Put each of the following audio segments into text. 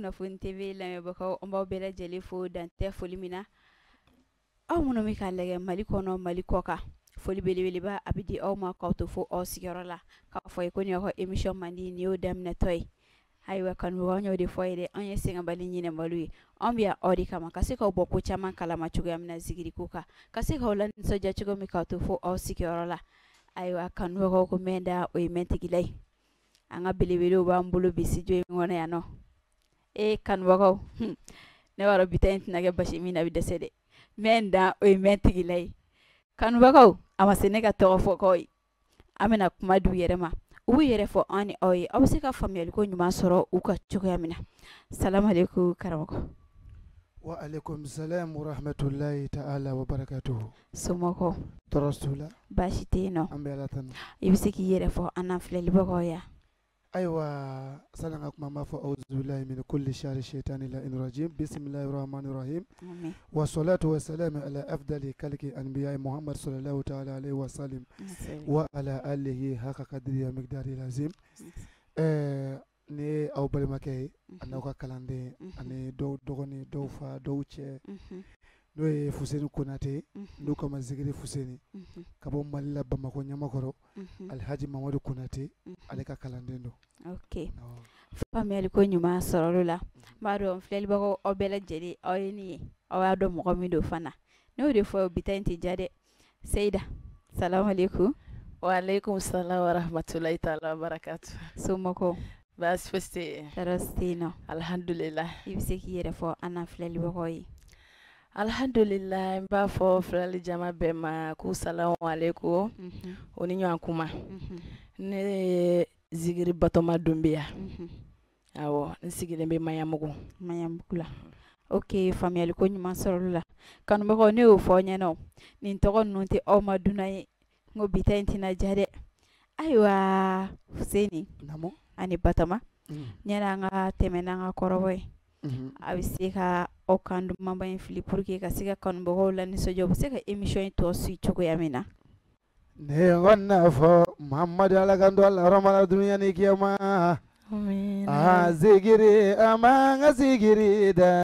Kunnafoni TV lamɛnbagaw, an b'aw bɛɛ lajɛlen fo dan tɛ foli min na. Aw minnu bɛ k'a lajɛ Mali kɔnɔ, Mali kɔ kan, foli belebeleba a bɛ di aw ma k'aw to fo aw sigiyɔrɔ la, k'a fɔ ye ko nin y'aw ka émission mandi, nin y'o daminɛtɔ ye. Ayiwa kanubagaw, an y'o de fɔ ye dɛ, anw ye sɛgɛnbali ɲinɛbali ye, anw bɛ yan aw de kama ka se k'aw bɔ ko caman kalama cogoya min na zikiri ko kan, ka se k'aw lanisɔndiya cogo min k'aw to fo aw sigiyɔrɔ la. Ayiwa kanubagaw, ko mɛn da o ye mɛntigila ye. An ka belebelew b'an bolo bi studio in kɔnɔ yan nɔ. E kanubagaw, ne b'a dɔn bi ta in tɛna kɛ basi min na bɛ dɛsɛ dɛ. Mɛn da o ye mɛntigila ye. Kanubagaw, a ma se ne ka tɔgɔ fɔ k'aw ye, an bɛna kuma di u yɛrɛ ma, u b'u yɛrɛ fɔ an ni aw ye, aw bɛ se ka faamuyaliko ɲuman sɔrɔ u ka cogoya min na. Salamalekun karamɔgɔ. Wa alaikum salam wa rahmatullahi ta'ala wa barakatuhu. Somɔgɔw? Tɔɔrɔ t'u la. Baasi tɛ yen nɔ. An bɛ Ala tanu. I bɛ se k'i yɛrɛ fɔ an n'an filɛlibagaw ye. Ayiwa, sani an ka kuma, an b'a fɔ auzubillahi min kulli shari shaitani la'in rajim, bismillahir rahmanir rahim, wa salatu wa salam ala afdali kalki anbiya Muhammad sallallahu ta'ala alaihi wa sallam wa ala alihi haka kadri ya miqdari lazim. Ne ye aw balimakɛ ye, a n'aw ka kalanden, ani dɔw dɔgɔnin, dɔw fa, dɔw cɛ, n'o ye Fuseni Konate, n'u kama Zikiri Fuseni, ka bɔ Mali la, Bamakɔ Ɲamakɔrɔ, Alhaji Mamadu Konate, ale ka kalanden don. Ok, faamuyali ko ɲuman sɔrɔ la. N b'a dɔn filɛlibagaw, aw bɛɛ lajɛlen, aw ye nin ye, aw y'a dɔn mɔgɔ min don fana. Ne y'o de fɔ, bi ta in tɛ diya dɛ. Seyida, salamalekun. Waaleykum salam wa rahmatulahi taala wa barakatu. Somɔgɔw? Baasi fosi tɛ yen. Tɔɔrɔ si tɛ yen nɔ. Alhamdulilah. I bɛ se k'i yɛrɛ fɔ an n'an filɛlibagaw ye. Alhamdulilah, n b'a fɔ filɛli jama bɛɛ ma ko salamu aleykum. O ni ɲɔgɔn kuma. Ne ye Zikiri Batɔma Dunbiya. Awɔ, n sigilen bɛ Maɲanbugu. Maɲanbugu la. Ok, faamuyali ko ɲuman sɔrɔ la. Kanubagaw, ne y'o fɔ aw ɲɛna, nin tɔgɔ ninnu tɛ aw ma dunan ye. N ko bi ta in tɛna diya dɛ. Ayiwa Fuseni ani Batɔma, yanni an ka tɛmɛ n'an ka kɔrɔbɔ ye, a bɛ se ka aw kan dumanba in fili pour que ka se ka kanubagaw la nisɔndiya, u bɛ se ka émission in tɔ suit cogoya min na. Ne kɔni fɔ Muhamadu, Ala kan to a la hɔrɔma dunuya ni kiyama. Aa, zikiri, an b'an ka zikiri da.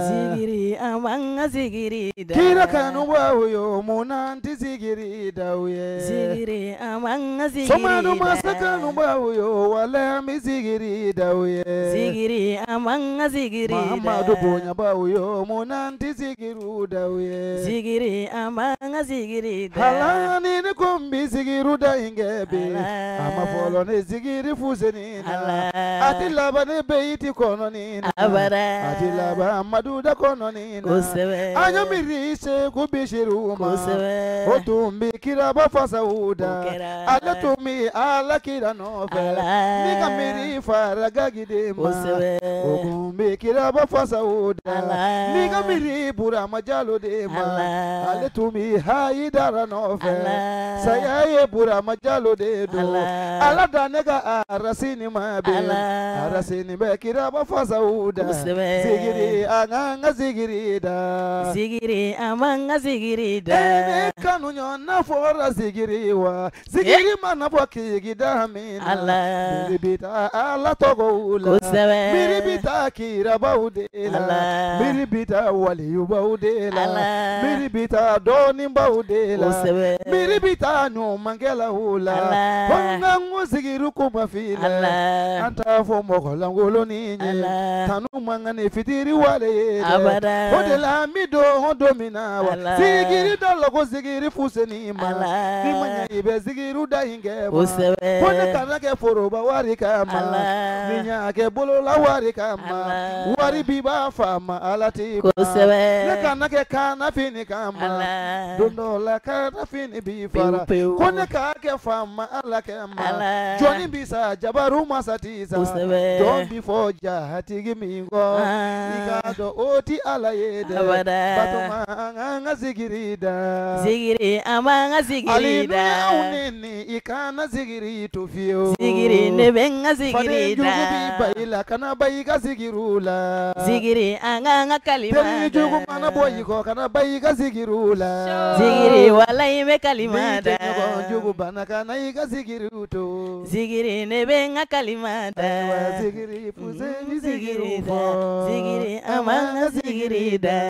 Zikiri, an b'an ka zikiri da. Kira kanubaw yo, mun na an tɛ zikiri da u ye? Zikiri, an b'an ka zikiri da. Somadu masa kanubaw yo, walahi an bɛ zikiri da u ye. Zikiri, an b'an ka zikiri da. Muhamadu bonyabaw yo, mun na an tɛ zikiriw da u ye? Zikiri, an b'an ka zikiri da. Ala ni ne ko n bɛ zikiru da in kɛ bi, a ma fɔlɔ ne Zikiri Fuseni na. A ti laban ne bɛyiti kɔnɔni na. Abada. A ti laban Amadu da kɔnɔni na. Kosɛbɛ. An ye miiri Seku Bisiru ma. Kosɛbɛ. O tun bɛ kiraba fasaw da. O kɛra. Ale tun bɛ Ala kira nɔfɛ. Ala. Ni ka miiri fara gagiden ma. Kosɛbɛ. O tun bɛ kiraba fasaw da. Ala. Ni ka miiri Burama Jalo de ma. Ala. Ale tun bɛ Hayidara nɔfɛ. Ala. Saya ye Burama Jalo de don. Ala. Ala da ne ka arasini ma bi. Ala. Arasini bɛ kiraba fasaw da. Kosɛbɛ. Zikiri, an k'an ka zikiri da. Zikiri, an b'an ka zikiri da. Ne kanu ɲɔgɔn na fɔra zikiri wa zikiri mana bɔ k'i da min na. Ala. Miiri bɛ taa Ala tɔgɔw la. Kosɛbɛ. Miiri bɛ taa kirabaw de la. Ala. Miiri bɛ taa waliyubaw de la. Ala. Miiri bɛ taa dɔɔninbaw de la. Kosɛbɛ. Miiri bɛ taa ɲumankɛlaw la. Ala. Ko n ka n ko zikiru ko ma f'i la. Ala. An t'a fɔ mɔgɔ lankolon ye. Ala. Tanu man kan ni fitiri wale ye dɛ. Abada. O de la an bɛ don min na wa. Ala. Zikiri da la ko Zikiri Fuseni ma. Ala. Ni ma ɲɛ i bɛ zikiru da in kɛ ma. Kosɛbɛ. Ko ne kana kɛ foroba wari kama. Ala. Ni ɲa kɛ bolola wari kama. Ala. Wari bi b'a faama Ala t'i ban. Kosɛbɛ. Ne kana kɛ kana fini kama. Ala. Don dɔ la kana fini b'i fara. Pewu pewu. Ko ne k'a kɛ faama Ala kɛ ma. Ala. Jɔnni bi sa jabaru masa ti sa. Kosɛbɛ. Jɔn bi fɔ jahatigi min kɔ. Ah. I k'a dɔn o ti Ala ye dɛ. Abada. Batoma, an k'an ka zikiri da. Zikiri, an b'an ka Ali zikiri n'u y'anw da. neni, i kana zikiri to fiyewu. Zikiri, ne bɛ n ka zikiri Faden da. jugu bi ba i la, kana ba i ka zikiriw la. Zikiri, an k'an ka kalima Teri jugu mana bɔ i kɔ, kana ba i ka zikiriw la. Zikiri, walayi n bɛ kalima Ni da. tɛɲɔgɔn jugu banna, kana i ka zikiriw to. Zikiri, ne bɛ n ka kalima Batoma da. Zikiri Fuseni Zikiri da, zikiri an b'an ka zikiri da.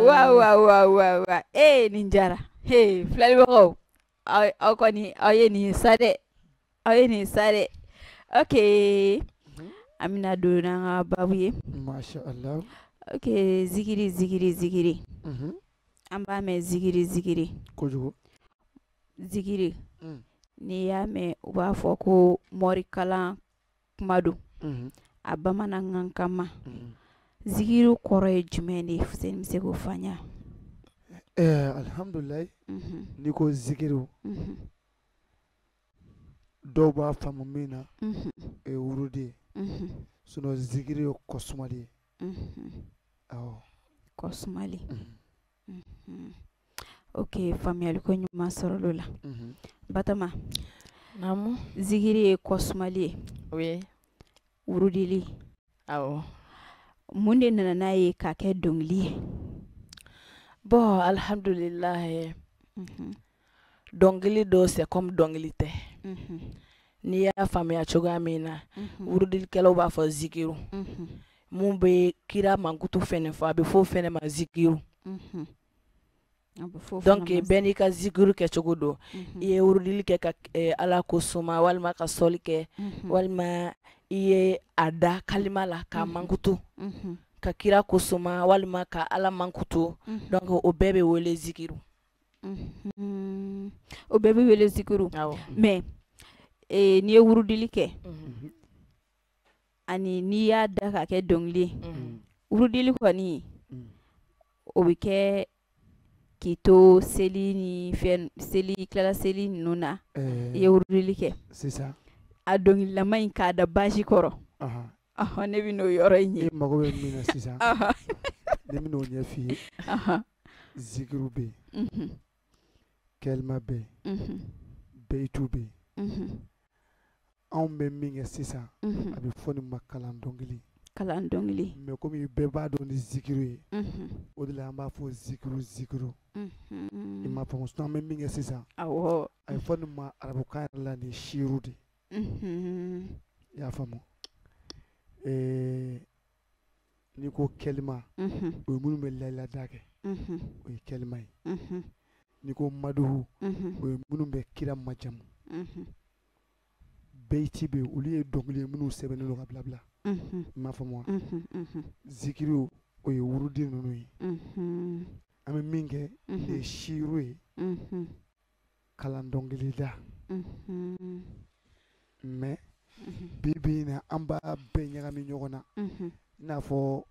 Wa wa wa wa wa, ee nin diyara. He, filɛlibagaw, aw kɔni aw ye nin sa dɛ, aw ye nin sa dɛ. Ok, an bɛna don n'an ka baabu ye. Masha Allah. Ok, zikiri zikiri zikiri. An b'a mɛn zikiri zikiri. Kojugu. Zikiri. N'i y'a mɛn u b'a fɔ ko morikalan kuma don. A bamanankan kama. Zikiri kɔrɔ ye jumɛn de ye? Fuseni bɛ se k'o fɔ an ɲɛna. Alhamdulilayi. N'i ko zikiri, dɔw b'a faamu min na, o ye wurudi ye. Sinon zikiri ye kɔsumali ye. Awɔ. Kɔsumali. Ok, faamuyali ko ɲuman sɔrɔla o la. Batoma. Naamu. Zikiri ye kɔsumali ye. Oui. Wurudili. Awɔ. Mun de nana n'a ye k'a kɛ dɔnkili ye? Bon, alhamdulilayi. Dɔnkili dɔ c'est comme dɔnkili tɛ. N'i y'a faamuya cogoya min na, wurudilikɛlaw b'a fɔ zikiru. Mun bɛ kira mankutu fɛnɛ fɔ, a bɛ fɔ o fɛnɛ ma zikiru. Donc bɛɛ n'i ka zikiru kɛcogo don. I ye wurudili kɛ ka Ala ko suma, walima ka sɔli kɛ, walima i ye a da kalima la k'a mankutu, ka kira ko suma, walima ka Ala mankutu. Donc o bɛɛ bɛ wele zikiru. O bɛɛ bɛ wele zikiru. Awɔ. Mais n'i ye wurudili kɛ, ani n'i y'a da k'a kɛ dɔnkili ye, wurudili kɔni o bɛ kɛ k'i to seli ni fɛn, seli tilala seli ninnu na, i ye wurudili kɛ. Sisan. A dɔnkililama in k'a da basi kɔrɔ. Ɔhɔn, ne bɛ n'o yɔrɔ in ye. E mago bɛ min na sisan, ne bɛ n'o ɲɛf'i ye. Zikiru bɛ yen, kɛlima bɛ yen, beyitu bɛ yen. Anw bɛ min kɛ sisan, a bɛ fɔ nin ma kalan dɔnkili. Kalan dɔnkili. Mais komi bɛɛ b'a dɔn ni zikiru ye, o de la an b'a fɔ zikiru zikiru. I m'a faamu? Sinon an bɛ min kɛ sisan, Awɔ. a bɛ fɔ nin ma arabukan yɛrɛ la nin siiru de. I y'a faamu? N'i ko kɛlima, o ye minnu bɛ layilada kɛ, o ye kɛlima ye. N'i ko maduhu, o ye minnu bɛ kira majamu. Beyiti bɛ yen, olu ye dɔnkili ye minnu sɛbɛnnen don ka bila bila. I m'a faamu wa? Zikiri o ye wurudi ninnu ye. An bɛ min kɛ, o ye siiru ye, kalan dɔnkilida. Mais bi bi in na an b'a bɛɛ ɲagami ɲɔgɔn na. I n'a fɔ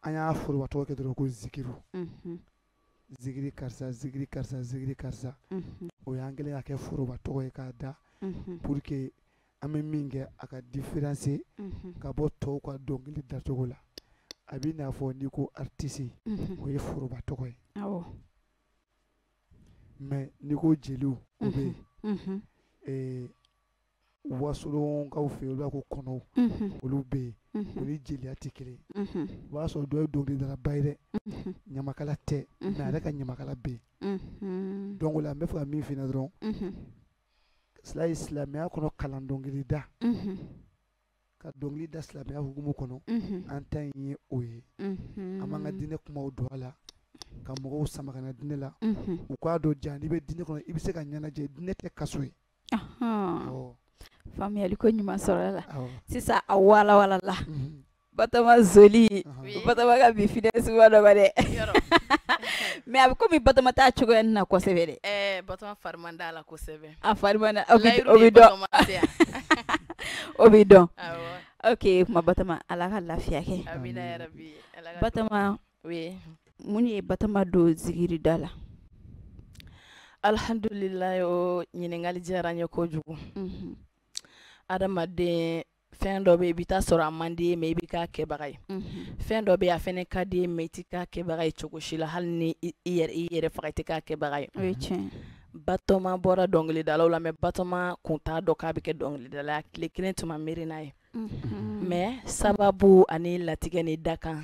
an y'a foroba tɔgɔ kɛ dɔrɔn ko zikiru. Zikiri karisa, zikiri karisa, zikiri karisa. O y'an kɛlen ka kɛ foroba tɔgɔ ye k'a da, pour que an bɛ min kɛ a ka différencier ka bɔ tɔw ka dɔnkili dacogo la. A b'i n'a fɔ n'i ko artiste, o ye foroba tɔgɔ ye. Awɔ. Mais n'i ko jeliw, o bɛ yen. Wasolonkaw fɛ yen, olu b'a ko kɔnɔw, olu bɛ yen. O ni jeliya tɛ kelen ye. O b'a sɔrɔ dɔ ye dɔnkilidalaba ye dɛ, ɲamakala tɛ, mais a yɛrɛ ka ɲamakala bɛ yen. Donc o la n bɛ fɛ ka min f'i ɲɛna dɔrɔn, silamɛya kɔnɔ kalan dɔnkilida, ka dɔnkili da silamɛya hukumu kɔnɔ, an ta in ye o ye. An b'an ka diinɛ kumaw don a la, ka mɔgɔw sama ka na diinɛ la, u k'a dɔn ja n'i bɛ diinɛ kɔnɔ i bɛ se ka ɲɛnajɛ, diinɛ tɛ kaso ye. Awɔ. Faamuyali ko ɲuman sɔrɔ la. Sisan a walawala la. Batoma Zoli, Batoma ka bi finesse ma nɔgɔ dɛ. Mais a bɛ komi Batoma t'a cogoya nin na kosɛbɛ dɛ. Batoma fari man d'a la kosɛbɛ. A fari man d'a, o bɛ dɔn. O bɛ dɔn. Ok, kuma Batoma, Ala ka lafiya kɛ. Amina yarabi. Batoma, oui. Mun ye Batoma don zikirida la? Alhamdulilayi, o ɲininkali diyara n ye kojugu. Adamaden fɛn dɔ bɛ yen, i bɛ taa sɔrɔ a man di ye, mais i bɛ k'a kɛbaga ye. Fɛn dɔ bɛ yen, a fɛnɛ ka di ye, mais i tɛ k'a kɛbaga ye cogo si la, hali ni i yɛrɛ faga, i tɛ k'a kɛbaga ye. O ye tiɲɛ. Batoma bɔra dɔnkilidalaw la, mais Batoma kun t'a dɔn k'a bɛ kɛ dɔnkilidala ye. Tile kelen tun ma miiri n'a ye. Mais sababu ani latigɛ ni dakan,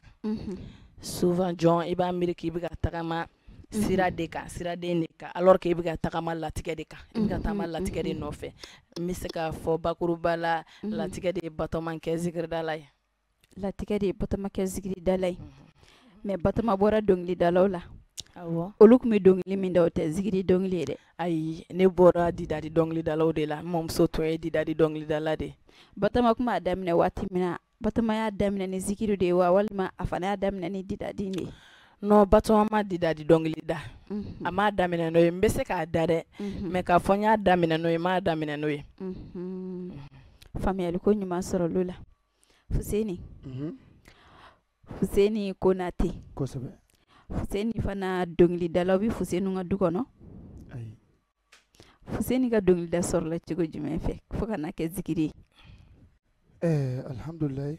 souvent jɔn i b'a miiri k'i bɛ ka tagama Sira de kan, siraden de kan, alors que i bɛ ka tagama latigɛ de kan, i bɛ ka taama latigɛ de nɔfɛ. N bɛ se k'a fɔ bakuruba la, latigɛ de ye Batɔma kɛ zikiridala ye. Latigɛ de ye Batɔma kɛ zikiridala ye. Mais Batɔma bɔra dɔnkilidalaw la. Awɔ. Olu tun bɛ dɔnkili min da, o tɛ zikiri dɔnkili ye dɛ. Ayi, ne bɔra didadi dɔnkilidalaw de la. N mɔmuso tun ye didadi dɔnkilidala de ye. Batɔma tun b'a daminɛ waati min na, Batɔma y'a daminɛ ni zikiri de ye wa, walima a fana y'a daminɛ ni didadi de ye? Non, Batɔma ma didadi dɔnkili da. A m'a daminɛ n'o ye. N bɛ se k'a da dɛ, mais k'a fɔ n y'a daminɛ n'o ye, n m'a daminɛ n'o ye. Faamuyali ko ɲuman sɔrɔ la. Fuseni, Fuseni Konate. Kosɛbɛ. Fuseni fana, dɔnkilidalaw bɛ Fuseni ka du kɔnɔ? Ayi. Fuseni ka dɔnkilida sɔrɔla cogo jumɛn fɛ fo ka na kɛ zikiri ye? Alhamdulilayi,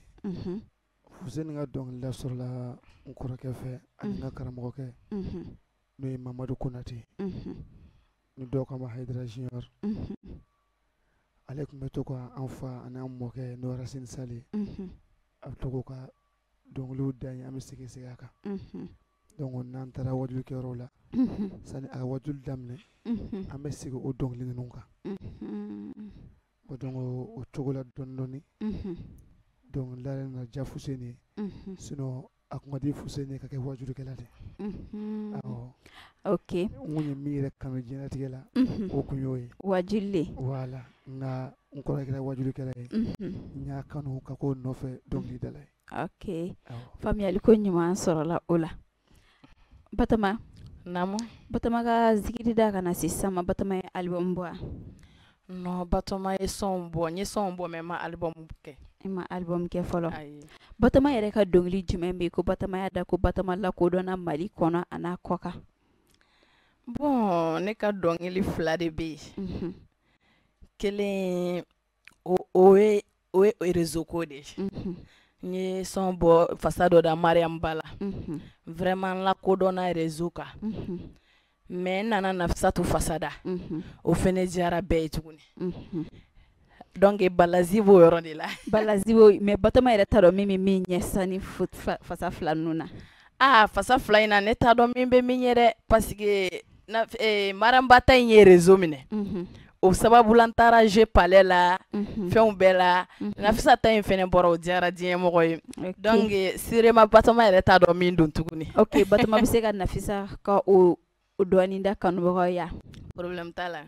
Fuseni ka dɔnkilida sɔrɔla n kɔrɔkɛ fɛ ani n ka karamɔgɔkɛ, n'o ye Mamadu Konate, ni dɔw k'a ma Hayidara Junior. Ale tun bɛ to ka an fa ani an mɔkɛ, n'o ye Racine Sali, a bɛ to k'u ka dɔnkiliw da ye, an bɛ segin segin a kan. Donc n'an taara wajulikɛyɔrɔ la, sani a ka wajuli daminɛ, an bɛ segin o dɔnkili ninnu kan. O donc o cogo la, dɔɔni dɔɔni, dɔnkilida yɛrɛ nana diya Fuseni ye. Sinon a kun ka di Fuseni ye ka kɛ wajulikɛla de. Awɔ. N kun ye min yɛrɛ kanu diɲɛlatigɛ la, o kun y'o ye. Wajuli de. Voilà, nka n kɔrɔkɛ kɛra wajulikɛla ye, n y'a kanu ka k'o nɔfɛ dɔnkilidala ye. Ok, faamuyali ko ɲuman sɔrɔla o la. Batɔma. Naamu. Batɔma ka zikiri da ka na se sisan ma, Batɔma ye album bɔ wa? Non, Batɔma ye son bɔ, n ye son bɔ, mais n ma album kɛ. I ma album kɛ fɔlɔ. Ayi. Batɔma yɛrɛ ka dɔnkili jumɛn bɛ yen ko Batɔma y'a da, ko Batɔma lakodɔnna Mali kɔnɔ a n'a kɔ kan? Bon, ne ka dɔnkili fila de bɛ yen. Kelen, o ye réseau ko de ye. N ye son bɔ, fasa dɔ da Mariam Ba la. Vraiment, n lakodɔnna réseau kan. Mais n nana Nafisatu fasa da. O fɛnɛ diyara bɛɛ ye tuguni. Donc balazi b'o yɔrɔ de la. Balazi b'o, mais Batɔma yɛrɛ t'a dɔn min bɛ min ɲɛ sisan ni fasa fila ninnu na. Aa, fasa fila in na, ne t'a dɔn min bɛ min ɲɛ dɛ, parce que na Mariam Ba ta in ye réseau minɛ. O sababu la, n taara jouer palais la, fɛnw bɛɛ la. Nafisa ta in fɛnɛ bɔra, o diyara diɲɛ mɔgɔ ye. Donc sûrement Batɔma yɛrɛ t'a dɔn min don tuguni. Ok, Batɔma bɛ se ka Nafisa ka o dɔɔnin da kanubagaw ye? Problème t'a la.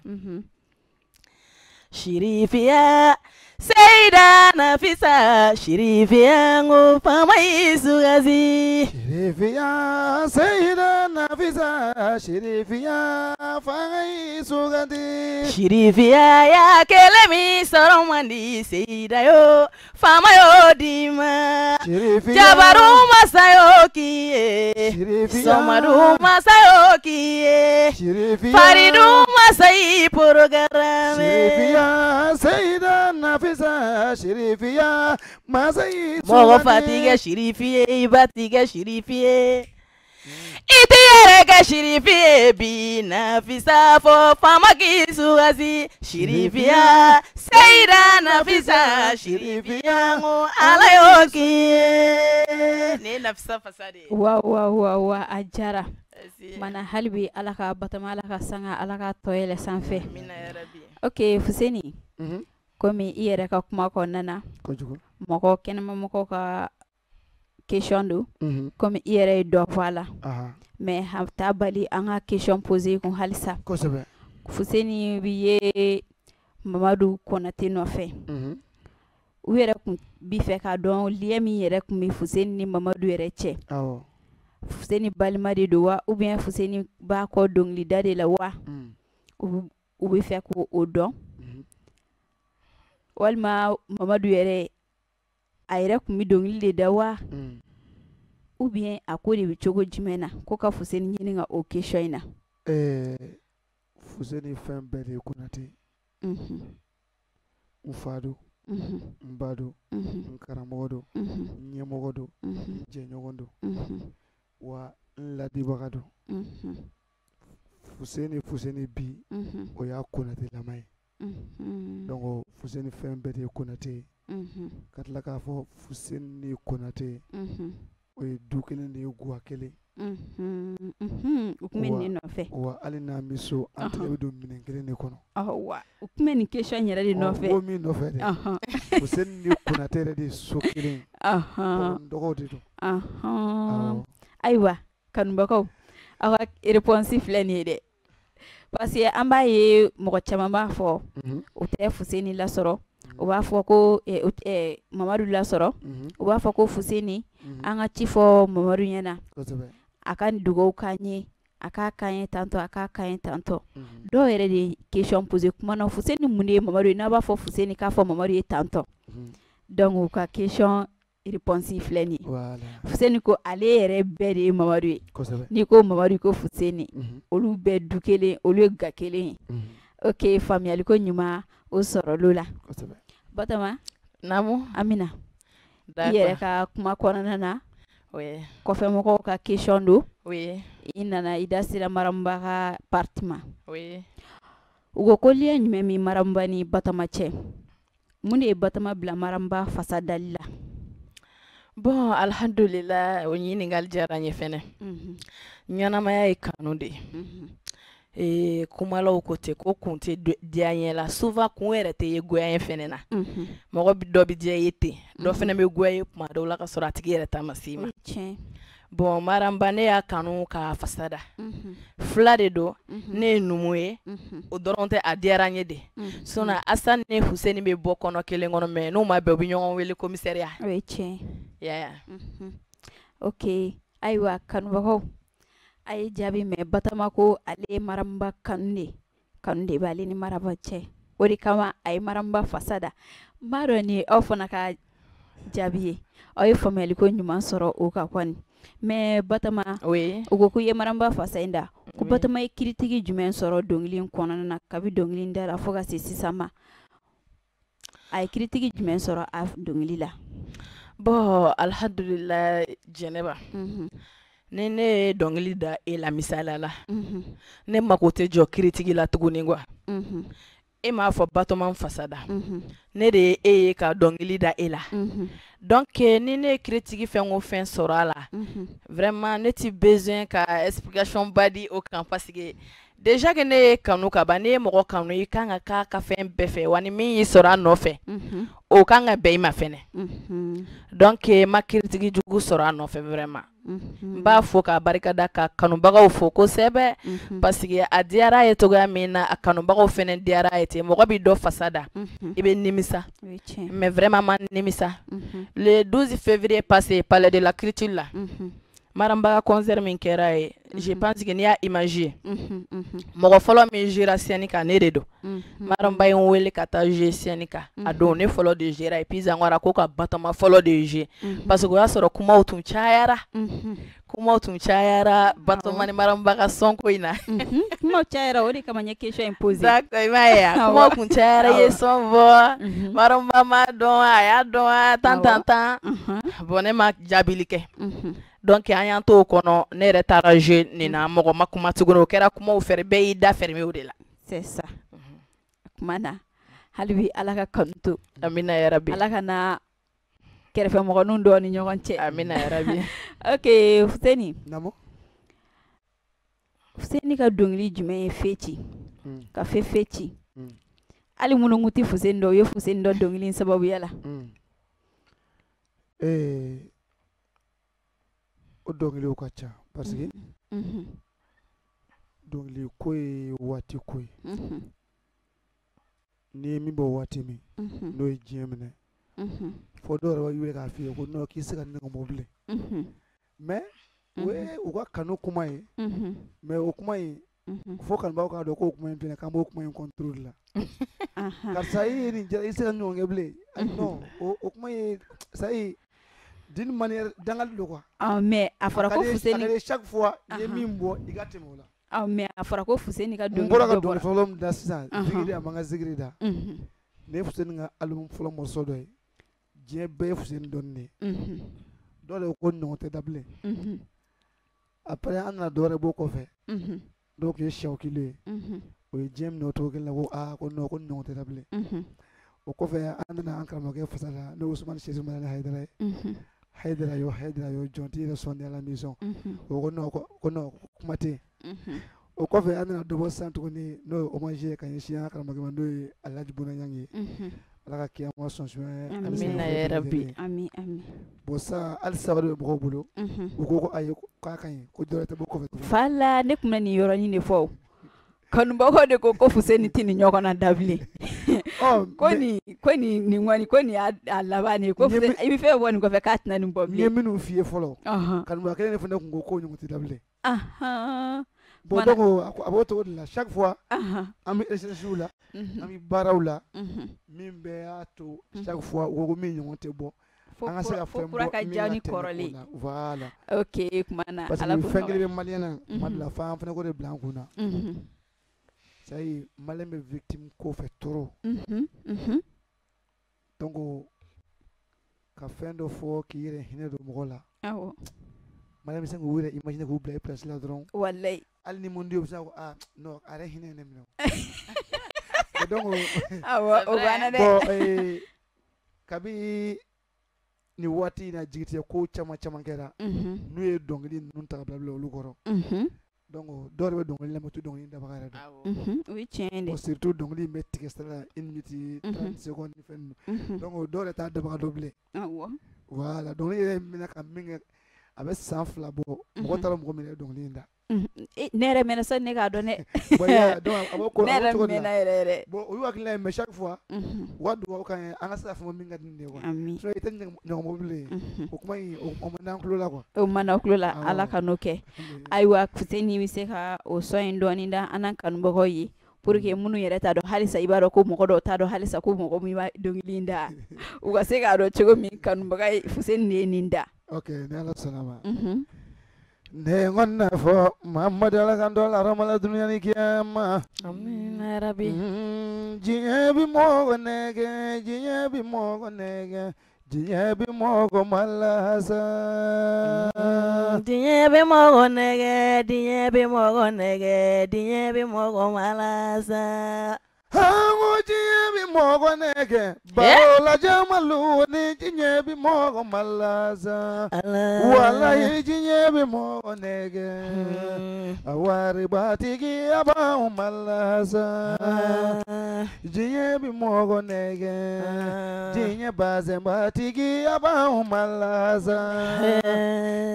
Shirifiya, Seyida Nafisa, Shirifiya, n ko faama y'i sugandi. Shirifiya, Seyida Nafisa, Shirifiya, fanga y'i sugandi. Shirifiya ya kelen min sɔrɔ man di, Seyida yo, faama y'o d'i ma. Shirifiya, Jabaru masa y'o k'i ye. Shirifiya, Sɔmadu masa y'o k'i ye. Shirifiya, Faridu masa y'i programme. Shirifiya, Seyida Nafisa, Shirifiya, masa y'i Mɔgɔ fa t'i kɛ shirifi ye, i ba t'i kɛ shirifi ye. I t'i yɛrɛ kɛ shirifi ye bi, Nafisa, fɔ faama k'i sugandi. Shirifiya, Seyida Nafisa, Shirifiya, n ko Ala y'o k'i ye. Nin ye Nafisa fasa de ye. Wa wa wa wa, a diyara. Merci. Mana hali bi, Ala ka Batɔma, Ala ka sanga, Ala ka tɔ yɛlɛ sanfɛ. Amina yarabi. Ok, Fuseni, komi i yɛrɛ ka kuma kɔnɔna na, Kojugu. mɔgɔ kɛnɛma mɔgɔw ka question don, komi i yɛrɛ ye dɔ fɔ a la, mais a t'a bali an ka question poser kun halisa. Fuseni bi ye Mamadu Konate nɔfɛ. U yɛrɛ kun bi fɛ k'a dɔn lien min yɛrɛ kun bɛ Fuseni ni Mamadu yɛrɛ cɛ. Fuseni balima de don wa, ou bien Fuseni b'a kɔ dɔnkilida de la wa? U bɛ fɛ k'o dɔn. Walima Mamadu yɛrɛ, a yɛrɛ kun bɛ dɔnkili de da wa? Ou bien a ko de bɛ cogo jumɛn na ko ka Fuseni ɲininka o question in na? Fuseni fɛn bɛɛ de ye Konate. N fa don, n ba don, n karamɔgɔ don, n ɲɛmɔgɔ don, n jɛɲɔgɔn don, wa n ladibaga don. Fuseni, Fuseni bi, o y'a Konatelama ye. Donc Fuseni fɛn bɛɛ de ye Konate ye. Ka tila k'a fɔ Fuseni ni Konate, O ye du kelen de ye, guwa kelen. U tun bɛ nin nɔfɛ. Wa hali n'an bɛ so, an tɛgɛ bɛ don minɛn kelen de kɔnɔ. Wa u tun bɛ nin question yɛrɛ de nɔfɛ. O min nɔfɛ dɛ, Fuseni ni Konatɛ yɛrɛ de ye so kelen ye. Dɔgɔw de don. Ayiwa kanubagaw, aw ka réponse filɛ nin ye dɛ. Parce que an b'a ye mɔgɔ caman b'a fɔ o tɛ Fuseni lasɔrɔ, u b'a fɔ ko Mamadu lasɔrɔ, u b'a fɔ ko Fuseni an ka ci fɔ Mamadu ɲɛna, a ka dugawu k'an ye, a k'a k'an ye tantɔ, a k'a k'an ye tantɔ. Dɔw yɛrɛ de ye question posé kuma na, Fuseni mun de ye Mamadu ye, n'a b'a fɔ Fuseni k'a fɔ Mamadu ye tantɔ. Donc u ka question réponse filɛ nin ye. Fuseni ko ale yɛrɛ bɛɛ de ye Mamadu ye. N'i ko Mamadu ko Fuseni, olu bɛɛ du kelen, olu ye ga kelen ye. Ok, faamuyali ko ɲuman o sɔrɔla la. Batoma. Naamu. Amina, i yɛrɛ ka kuma kɔnɔna na, kɔfɛmɔgɔw ka question don. I nana i da sera Maramba ka partie ma. U ko lien jumɛn bɛ Maramba ni Batoma cɛ? Mun de ye Batoma bila Maramba fasa dali la? Bon, alhamdulillah, o ɲininkali diyara n ye fɛnɛ. Ɲɛnamaya ye kanu de ye. Kumalaw ko ten ko kun tɛ diya ɲɛ la, souvent kun yɛrɛ tɛ ye goya fɛnɛ na. Mɔgɔ dɔ bɛ diya i ye ten, dɔ fɛnɛ bɛ goya ye kuma dɔw la ka sɔrɔ a tigi yɛrɛ ta ma s'i ma. Bon, Maramba ne y'a kanu k'a fasa da. Fila de don, ne ye numu ye, o dɔrɔn tɛ, a diyara n ye de. Sinon Asani ni Fuseni bɛ bɔ kɔnɔ kelen kɔnɔ, mais n'u ma bɛn u bɛ ɲɔgɔn wele commissariat. O ye tiɲɛ. Ya. Ok, ayiwa kanubagaw, a ye jaabi mɛn. Batoma ko ale ye Maramba kanu de, kanu de b'ale ni Maramba cɛ, o de kama a ye Maramba fasa da. N b'a dɔn nin ye aw fana ka jaabi ye, aw ye faamuyali ko ɲuman sɔrɔ o kan kɔni. Mais Batoma, u ko k'i ye Maramba fasa in da, ko Batoma ye critique jumɛn sɔrɔ dɔnkili in kɔnɔna na kabi dɔnkili da la fo ka se sisan ma? A ye critique jumɛn sɔrɔ a dɔnkili la? Bon, alhamdulillah, Jɛnɛba, ni ne ye dɔnkili da e la misaliya la, ne mako tɛ jɔ critique la tuguni quoi. E m'a fɔ Batoma fasa da, ne de ye e ye ka dɔnkili da e la. Donc ni ne ye critique fɛn o fɛn sɔrɔ a la, vraiment ne ti besoin ka explication ba di o kan, parce que déjà que ne ye kanu ka ban, ne ye mɔgɔ kanu, i kan ka k'a ka fɛn bɛɛ fɛ, wa ni min y'i sɔrɔ a nɔfɛ, o kan ka bɛn i ma fɛnɛ. Donc n ma critique jugu sɔrɔ a nɔfɛ vraiment. N b'a fo k'a barikada, ka kanubagaw fo kosɛbɛ, parce que a diyara a ye cogoya min na, a kanubagaw fɛnɛ diyara a ye ten. Mɔgɔ b'i dɔ fasa da, i bɛ nimisa, mais vraiment ma nimisa. Le 12 février passé, palais de la culture la, Maramba ka concert min kɛra ye, je pense que n'i y'a image ye, mɔgɔ fɔlɔ min jouera scène kan, ne de don. Maramba ye n wele ka taa jouer scène kan, a don ne fɔlɔ de jouera, et puis encore ko ka Batoma fɔlɔ de jouer, parce que o y'a sɔrɔ kumaw tun cayara, kumaw tun cayara Batoma ni Maramba ka son ko in na. Kumaw cayara, o de kama n ye question in posé. D'accord, i m'a ye wa, kumaw tun cayara, i ye son bɔ, Maramba ma dɔn, a y'a dɔn tan tan tan. Bon, ne ma jaabili kɛ. Donc an y'an to o kɔnɔ, ne yɛrɛ taara jouer nin na, mɔgɔ ma kuma tuguni, o kɛra kumaw fɛrɛ, bɛɛ y'i da fermé o de la. C'est ça. Kuma na hali bi Ala ka kanu to. Amina yarabi. Ala ka na kɛrɛfɛmɔgɔninw dɔw ni ɲɔgɔn cɛ. Amina yarabi. Ok, Fuseni. Naamu. Fuseni ka dɔnkili jumɛn ye fe ci? Ka fe fe ci. Hali minnu kun tɛ Fuseni dɔn, u ye Fuseni dɔn dɔnkili in sababuya la. O dɔnkiliw ka ca, parce que dɔnkili ko ye waati ko ye. N'i ye min bɔ waati min, n'o ye diɲɛ minɛ, fo dɔw yɛrɛ b'a wele k'a f'i ye ko non, k'i se ka ne ka mɔ bilen. Mais o ye u ka kanu kuma ye, mais o kuma in, fo kanubagaw k'a dɔn k'o kuma in filɛ, k'an b'o kuma in contrôle la. Karisa, i ye nin jara, i se ka ɲɔgɔn kɛ bilen. Non, o kuma ye, ça y est, d'une manière dangali don quoi. Ah, mais a fɔra ko Fuseni, chaque fois i ye min bɔ, i ka tɛmɛ o la. Ah, mais a fɔra ko Fuseni ka dɔnkili n bɔra ka dɔnkili fɔlɔ min da sisan, zikiri, a man ka zikiri da. Ne ye Fuseni ka album fɔlɔ morceau dɔ ye, diɲɛ bɛɛ ye Fuseni dɔn de ye. Dɔw de ko ɲɔgɔn tɛ da bilen. Après an nana dɔ wɛrɛ b'o kɔfɛ, dɔw tun ye siɲɛ kelen ye, o ye diɲɛ minɛ o cogo kelen na, ko aa, ko non, ko ɲɔgɔn tɛ da bilen. O kɔfɛ an nana an karamɔgɔkɛ fasa la, n'o ye Usumani Sɛsi Madani Hayidara ye. Haidara yo Haidara yo jɔn t'i yɛrɛ sɔn à la maison. O ko non, ko non, kuma tɛ yen. O kɔfɛ an nana dɔ bɔ sisan tuguni, n'o ye hommage ye ka ɲɛsin an ka karamɔgɔkɛ ma, n'o ye Alhaji Buna Ɲangi ye. Ala ka kiyama sɔn suɲɛ. Amina ya rabbi. Ami ami. Bon, sisan halisa o de bɛ mɔgɔw bolo. U ko ko ayi, k'a ka ɲi, ko dɔ wɛrɛ tɛ bɔ kɔfɛ tuguni. Fala, ne tun bɛ nin yɔrɔnin de fɔ o. Kanubagaw de ko ko Fuseni tɛ nin ɲɔgɔn na da bilen. Ko nin ko nin nin kɔni, ko nin y'a a laban de ye, ko Fuseni i bɛ fɛn bɔ nin kɔfɛ k'a tɛna nin bɔ N ye bilen. Minnu f'i ye fɔlɔ, kanubaga kelen de fana tun ko k'o ɲɔgɔn tɛ da bilen. Bon, donc a b'o cogo de la, chaque fois an bɛ recherche la, an bɛ baaraw la, min bɛɛ y'a to chaque fois u ko ko min ɲɔgɔn tɛ bɔ, an ka se ka fo fɛn kura bɔ ka min diya ka ni tɛmɛ o kɔrɔlen. la, voilà. Ok, kuma na Parce Ala que k'o fɛn kelen nɔgɔya. bɛ maliyɛn na tuma dɔ la, f'an fana k'o de bila an kun na. C'est à dire maliyɛn bɛ victime ko fɛ trop. Donc ka fɛn dɔ fɔ k'i yɛrɛ hinɛ don mɔgɔ la, maliyɛn bɛ se k'u yɛrɛ imaginer k'u bila i place la dɔrɔn. Walayi. Hali ni mun di, u bɛ se ka ko ah non, a yɛrɛ hinɛ ye ne minɛ o. Donc Awɔ, o banna dɛ. Bon, kabi nin waati in na, jigitigɛ ko caman caman kɛra n'u ye dɔnkili ninnu ta ka bila bila olu kɔrɔ. Donc dɔw yɛrɛ bɛ dɔnkili lamɛn, u tɛ dɔnkili dabaga yɛrɛ dɔn. O ye tiɲɛ ye dɛ. Bon, surtout dɔnkili in bɛ tigɛ sira la, 1 minute 30 secondes ni fɛn ninnu. Donc dɔw yɛrɛ t'a dabaga dɔn bilen. Voilà, dɔnkili yɛrɛ mɛna ka min kɛ, a bɛ san 2 bɔ, mɔgɔ taara mɔgɔ min yɛrɛ dɔnkili in da. Ne yɛrɛ mɛnna sani ne k'a dɔn dɛ. Bon, ya, donc a b'o ko Ne a b'o yɛrɛ cogo de la. mɛnna yɛrɛ yɛrɛ. Bon, o y'u hakilina ye, mais chaque fois u ka dugawu k'an ye, an ka se ka fɛn bɔ min ka di nin ye quoi. Sinon i tɛ ɲɔgɔn bɔ bilen. O kuma in, o man d'an tulo la quoi. O man d'aw tulo la, Ala ka n'o kɛ. Ayiwa, Fuseni bɛ se ka o sɔn in dɔɔni da an n'an kanubagaw ye, pour que minnu yɛrɛ t'a dɔn halisa, i b'a dɔn ko mɔgɔ dɔw t'a dɔn halisa ko mɔgɔ min b'a dɔnkili in da, u ka se k'a dɔn cogo min kanubaga ye Fuseni de ye nin da. Ok, ni Ala sɔnna ma. Ne kɔni fɔ Mamadu, Ala kan dɔ la ramala dunuya ni kiyama. Amina ya rabbi. Diɲɛ bi mɔgɔ nɛgɛ, diɲɛ bi mɔgɔ nɛgɛ, diɲɛ bi mɔgɔ malasa. Diɲɛ bɛ mɔgɔ nɛgɛ, diɲɛ bɛ mɔgɔ nɛgɛ, diɲɛ bɛ mɔgɔ malasa. Hango, diɲɛ bi mɔgɔ nɛgɛ, barola jamalu ni diɲɛ bi mɔgɔ malasa. Walayi, diɲɛ bi mɔgɔ nɛgɛ, a waribatigi a b'anw malasa. Diɲɛ bi mɔgɔ nɛgɛ, diɲɛ bazɛnbatigi a b'anw malasa.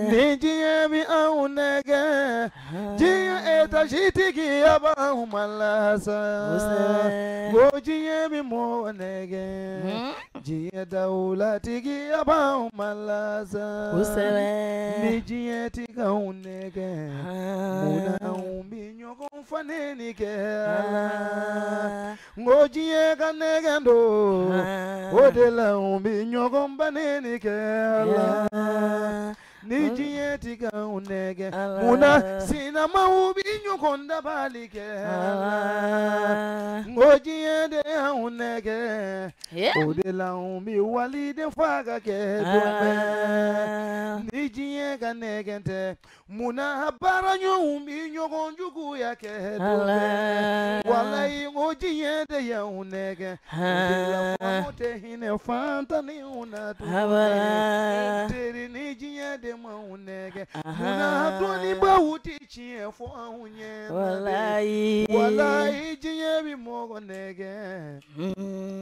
Ni diɲɛ bi anw nɛgɛ, diɲɛ etajitigi a b'anw malasa. Ko diɲɛ bi mɔgɔ nɛgɛ, diɲɛ dawulatigi a b'anw malasa. Ni diɲɛ ti k'anw nɛgɛ, munna anw bi ɲɔgɔn faneni kɛ a la? N ko diɲɛ ka nɛgɛ don, o de la anw bi ɲɔgɔn baneni kɛ a la. Ni diɲɛ ti k'anw nɛgɛ, munna sinamaw bi ɲɔgɔn dabali kɛ a la? N ko diɲɛ de y'anw nɛgɛ, o de la anw bi waliden fa ka kɛ don bɛɛ. Ni diɲɛ ka nɛgɛ tɛ, munna baara ɲɔgɔnw bi ɲɔgɔn juguya kɛ don bɛɛ? Walayi, n ko diɲɛ de y'anw nɛgɛ, o de la faamaw tɛ hinɛ fantanniw na tuguni. Teri, ni diɲɛ de m'anw nɛgɛ, munna dɔnnibaw tɛ tiɲɛ fɔ anw ɲɛna? Walayi. Walayi, diɲɛ bi mɔgɔ nɛgɛ,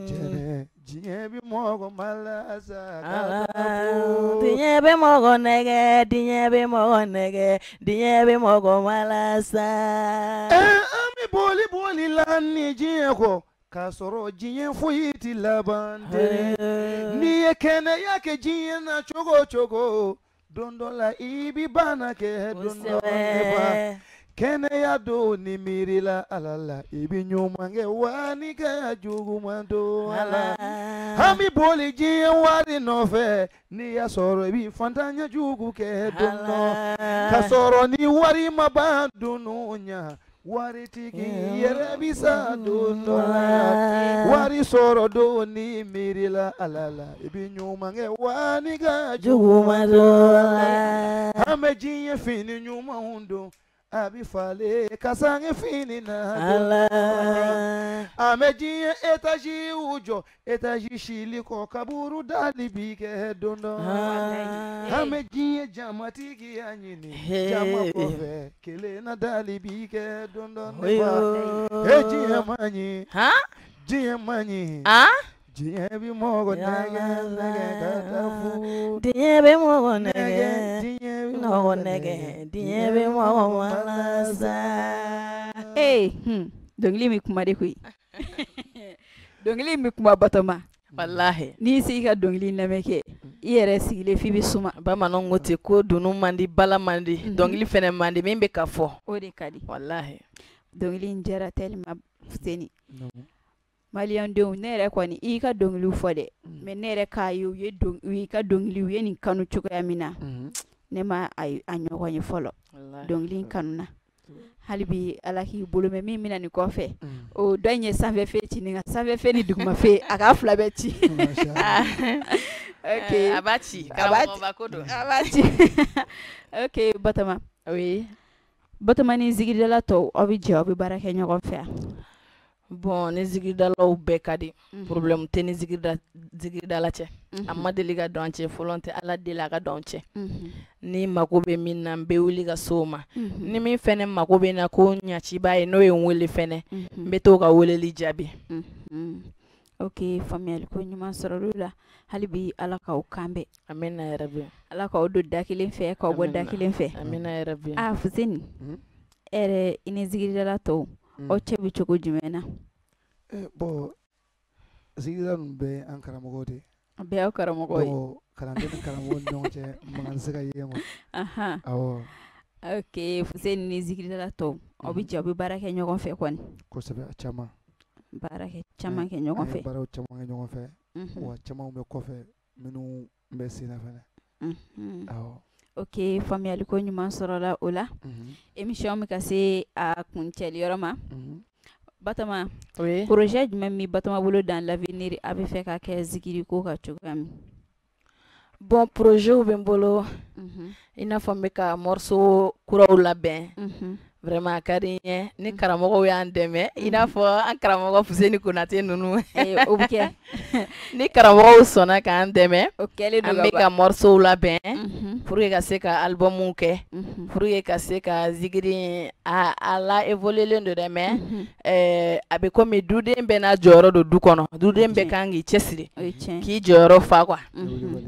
jɛnɛ, diɲɛ bi mɔgɔ malasa ka taa fo. Diɲɛ bɛ mɔgɔ nɛgɛ, diɲɛ bɛ mɔgɔ nɛgɛ, diɲɛ bɛ mɔgɔ malasa. An bɛ boli boli la ni diɲɛ kɔ, k'a sɔrɔ diɲɛ foyi ti laban tɛ. N'i ye kɛnɛya kɛ diɲɛ na cogo o cogo, don dɔ la i bi bana kɛ, don dɔ la kɛnɛya don. Ni miiri la Ala la, i bi ɲuman kɛ wa ni ka juguman to a la. An bi boli diɲɛ wari nɔfɛ, n'i y'a sɔrɔ i bi fantanya jugu kɛ don dɔ, k'a sɔrɔ ni wari ma ban don ɲa, waritigi yɛrɛ bi sa don dɔ la. Wari sɔrɔ don, ni miiri la Ala la, i bi ɲuman kɛ wa ni ka juguman to a la. An bɛ diɲɛ fini ɲumanw don. A bɛ falen ka sange fini na ala an bɛ diɲɛ étage jɔ étage sili kɔ kaburu dali bi kɛ don dɔ an bɛ diɲɛ jamatigiya ɲini jama kɔfɛ kelen na dali bi kɛ don dɔ ne ba e diɲɛ man ɲi diɲɛ man ɲi diɲɛ bɛ mɔgɔ nɛgɛ nɛgɛ ka taa fu diɲɛ bɛ mɔgɔ nɛgɛ mɔgɔ nɛgɛ diɲɛ bɛ mɔgɔ walasa. Ee dɔnkili bɛ kuma de koyi dɔnkili bɛ kuma Batɔma. Walahi n'i sigi ka dɔnkili lamɛn kɛ i yɛrɛ sigilen f'i bɛ suma. Bamananw ko ten ko dunun man di bala man di dɔnkili fɛnɛ man di min bɛ ka fɔ. O de ka di. Walahi dɔnkili in diyara tellement Fuseni. Maliyɛndenw ne yɛrɛ kɔni i ka dɔnkiliw fɔ dɛ mais ne yɛrɛ k'a ye u ye ka dɔnkili u ye nin kanu cogoya min na ne ma a ɲɔgɔn ye fɔlɔ dɔnkili in kanu na hali bi Ala k'i bolo mɛn min bɛna nin kɔfɛ o dɔ in ye sanfɛfe ci nin ka sanfɛfe ni dugumafe a k'a fila bɛɛ ci. Ok a b'a ci karamɔgɔba ko don a b'a ci. Ok Batɔma. Oui Batɔma ni zikiridala tɔw aw bɛ jɛ aw bɛ baara kɛ ɲɔgɔn fɛ. Bon ni zikiridalaw bɛɛ ka di problème tɛ ni zikiridala cɛ a ma deli ka don an cɛ fɔlɔ tɛ Ala deli a ka don an cɛ ni mako bɛ min na n bɛ wuli ka s'o ma ni min fɛnɛ mako bɛ na ko ɲaciba ye n'o ye n wele fɛnɛ n bɛ t'o ka weleli jaabi. Ok faamuyali ko ɲuman sɔrɔ la hali bi Ala k'aw kan bɛn. Amina yarabi. Ala k'aw don da kelen fɛ k'aw bɔ da kelen fɛ. Amina yarabi. Ah Fuseni e yɛrɛ i ni zikiridala tɔw aw cɛ bɛ cogo jumɛn na? Bon zikirida ninnu bɛɛ an karamɔgɔ de ye. A bɛɛ y'aw karamɔgɔ ye. Bon kalanden ni karamɔgɔ ni ɲɔgɔn cɛ mankan tɛ se ka yen quoi. Awɔ. Ok Fuseni ni zikiridala tɔw aw bɛ jɛ aw bɛ baara kɛ ɲɔgɔn fɛ kɔni. Kosɛbɛ a caman. Baara kɛ caman kɛ ɲɔgɔn fɛ. An ye baaraw caman kɛ ɲɔgɔn fɛ. Wa camanw bɛ kɔfɛ minnu bɛ sen na fɛnɛ. Awɔ. Ok faamuyali ko ɲuman sɔrɔla o la. Émission bɛ ka se a kuncɛli yɔrɔ ma. Batɔma. Oui. Projet jumɛn bɛ Batɔma bolo dans l'avenir a bɛ fɛ ka kɛ zikiri ko kan cogoya min? Bon projet bɛ n bolo i n'a fɔ n bɛ ka morceau kuraw labɛn. Vraiment a ka di n ye ni karamɔgɔw y'an dɛmɛ i n'a fɔ an karamɔgɔ Fuseni Konate ninnu. O bɛ kɛ. Ni karamɔgɔw sɔnna k'an dɛmɛ. O kɛlen don an ka bɛ ban. ka morceau labɛn pour que ka se ka album kɛ. Pour que ka se ka zikiri a la évoluer don dɛ mais a bɛ komi duden bɛɛ n'a jɔyɔrɔ don du kɔnɔ duden bɛɛ kan k'i cɛsiri. O ye tiɲɛ. K'i jɔyɔrɔ fa quoi.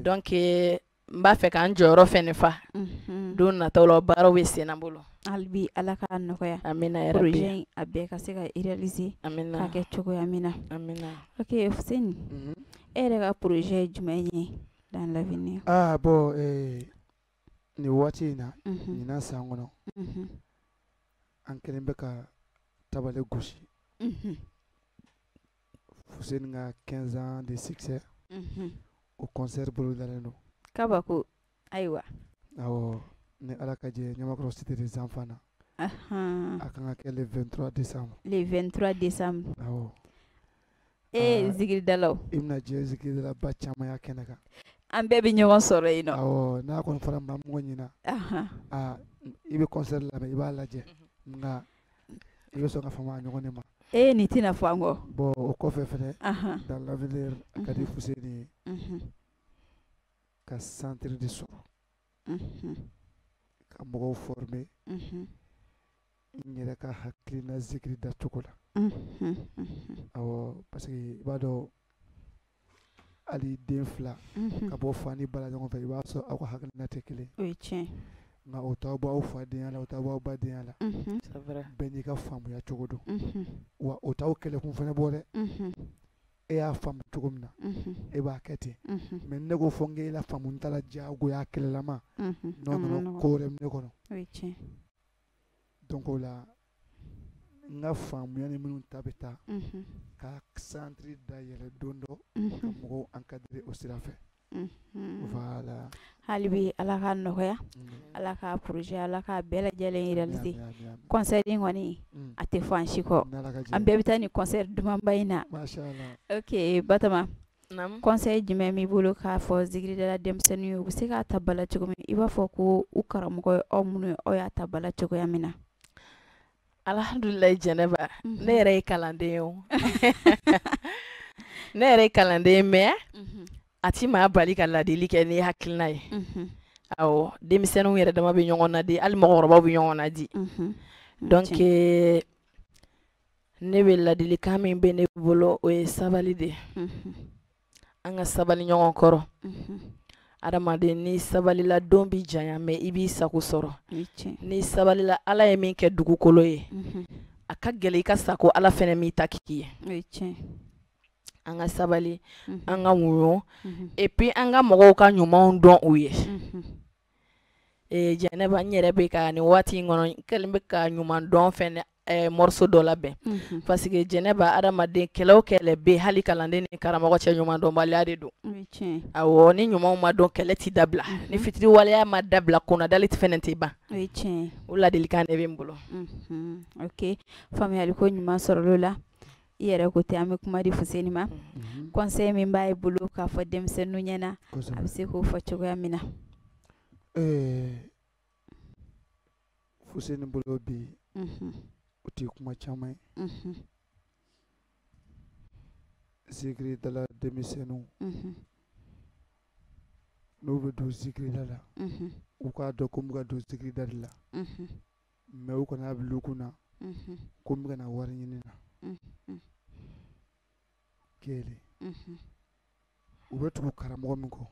Donc n b'a fɛ k'an jɔyɔrɔ fɛnɛ fa. Don nataw la baaraw bɛ sen na n bolo. Hali bi Ala k'a nɔgɔya. Amina yarabi. Projet in a bɛɛ ka se ka réaliser. Amina. K'a kɛ cogoya min na. Amina. Ok Fuseni e yɛrɛ ka projet ye jumɛn ye dans l'avenir? Ah bon nin waati in na ɲinan san kɔnɔ an kɛlen bɛ ka tabale gosi. Fuseni ka 15 ans de succès. O concert bolodalen don. Kabako ayiwa. Awɔ ni Ala ka jɛ Ɲamakɔrɔ cité des enfants na. A kan ka kɛ le 23 décembre. Le 23 décembre. Awɔ. Ee zikiridalaw. I bɛna diɲɛ zikiridalaba caman y'a kɛnɛ kan. An bɛɛ bɛ ɲɔgɔn sɔrɔ yen nɔ. Awɔ n'a kɔni fɔra maa mɔgɔ ɲɛna. Aa i bɛ concert labɛn i b'a lajɛ nka i bɛ sɔn ka fama a ɲɔgɔn de ma. Ee nin tɛna fɔ an kɔ. Bon o kɔfɛ fɛnɛ. Dans l'avenir a ka di Fuseni ye. Ka centre de sɔrɔ. Ka mɔgɔw former. N yɛrɛ ka hakilina zikiri da cogo la. Awɔ parce que i b'a dɔn hali den fila ka bɔ fa ni ba la ɲɔgɔn fɛ i b'a sɔrɔ aw ka hakilina tɛ kelen. O ye tiɲɛ. Nka o t'aw bɔ aw fa denya la o t'aw bɔ aw ba denya la. C'est vrai. Bɛɛ n'i ka faamuya cogo don. Wa o t'aw kɛlɛkun fɛnɛ bɔ dɛ. E y'a faamu cogo min na e b'a kɛ ten mais ne ko fɔ n k'e la faamu n ta la diyagoya kɛlɛlama. Non non ko wɛrɛ bɛ ne kɔnɔ. O ye tiɲɛ. Donc o la n ka faamuya ni minnu ta bɛ taa ka centre dayɛlɛ don dɔ ka mɔgɔw encadrer o sira fɛ. Voilà. Hali bi Ala k'a nɔgɔya. Ala k'a projet Ala k'a bɛɛ lajɛlen réaliser. Concert in kɔni a tɛ fɔ an si kɔ. An bɛɛ bɛ taa nin concert dumanba in na. Mashallah. Ok Batɔma. Conseil jumɛn b'i bolo k'a fɔ zikiridala denmisɛnninw ye u bɛ se k'a ta ba la cogo min i b'a fɔ ko u karamɔgɔ ye aw minnu ye aw y'a ta ba la cogoya min na? Alhamdulilayi Jɛnɛba, ne yɛrɛ ye kalanden ye o. Ne yɛrɛ ye kalanden ye, mais a ti maa bali ka ladili kɛ n'i hakilina ye. Awɔ, denmisɛnninw yɛrɛ dama bɛ ɲɔgɔn na di, hali mɔgɔkɔrɔbaw bɛ ɲɔgɔn na di. Donc ne bɛ ladilikan min bɛ ne bolo, o ye sabali de ye. An ka sabali ɲɔgɔn kɔrɔ. Adamaden, n'i sabalila, don bi janya, mais i b'i sago sɔrɔ. N'i sabalila, Ala ye min kɛ dugukolo ye, a ka gɛlɛn i ka sa ko Ala fɛnɛ m'i ta k'i ye. An ka sabali, an ka muɲu, et puis an ka mɔgɔw ka ɲumanw dɔn u ye. Jɛnɛba, n yɛrɛ bɛ ka nin waati in kɔnɔ, n kɛlen bɛ ka ɲuman dɔn fɛnɛ morceau dɔ labɛn, parce que Jɛnɛba, adamaden, kɛlɛ o kɛlɛ bɛ, hali kalanden ni karamɔgɔ cɛ, ɲuman dɔnbaliya de don. Awɔ, ni ɲumanw ma dɔn, kɛlɛ ti dabila. Ni fitiriwaleya ma dabila, kunnadali fɛnɛ tɛ ban. O ladilikan de bɛ n bolo. Ok, faamuyali ko ɲuman sɔrɔla o la. I yɛrɛ ko ten, an bɛ kuma di Fuseni ma. Conseil min b'a bolo k'a fɔ denmisɛnninw ɲɛna, a bɛ se k'o fɔ cogoya min na. Fuseni bolo bi, o tɛ kuma caman ye. Zikiridala denmisɛnninw, n'u bɛ don zikirida la, u k'a dɔn ko n bɛ ka don zikirida de la, mais u kana bila u kunna ko n bɛ ka na wari ɲini na. Kelen, u bɛ tugu karamɔgɔ min kɔ,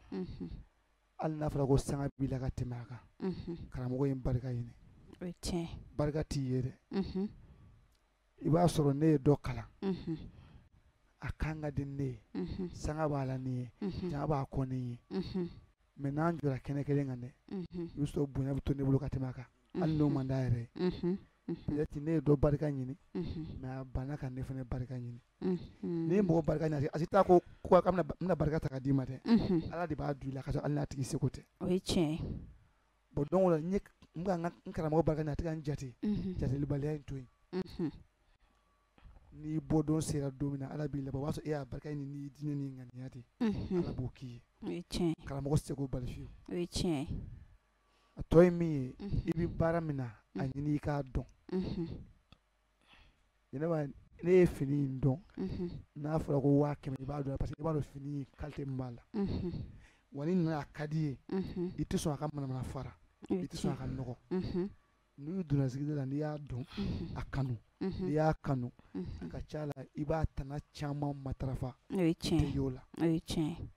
hali n'a fɔra ko sanga b'i la ka tɛmɛ a kan, karamɔgɔ in barika ɲini. Barika t'i ye dɛ. I b'a sɔrɔ ne ye dɔ kalan, a kan ka di ne ye, sanga b'a la ne ye, janya b'a kɔ ne ye, mais n'an jɔra kɛnɛ kelen kan dɛ, i bɛ sɔrɔ bonya bɛ to ne bolo ka tɛmɛ a kan, hali n'o man d'a yɛrɛ ye. Peut-être ne ye dɔ barika ɲini, mais a banna ka ne fana barika ɲini. N'i ye mɔgɔ barika ɲini, a si t'a ko k'a bɛna barika ta k'a d'i ma dɛ. Ala de b'a don i la, ka sɔrɔ hali n'a tigi seko tɛ. O ye tiɲɛ ye. Bon, donc o la, n ye n bɛ ka n karamɔgɔ barika ɲini, a tɛ ka n jate. Jatelibaliya in to yen. N'i bɔ don sera don min na, Ala b'i labɔ, o b'a sɔrɔ e y'a barika ɲini n'i diinɛ ni ŋaniya de ye. Ala b'o k'i ye. O ye tiɲɛ ye. Karamɔgɔ tɛ se k'o bali fiyewu. O ye tiɲɛ ye. A tɔ ye min ye, i bɛ baara min na, a ɲini i k'a dɔn. Jɛnɛba, ne ye fini in dɔn, n'a fɔra ko 100 000, i b'a dɔn, parce que i b'a dɔn fini in qualité min b'a la. Wa ni nana, a ka di i ye, i tɛ sɔn a ka manamana fara, i tɛ sɔn a ka nɔgɔ. N'i donna zikiri la, n'i y'a dɔn, a kanu, n'i y'a kanu, a ka ca la, i b'a tana caman matarafa. O ye i tiɲɛ tɛ ye. y'o la. O ye tiɲɛ ye.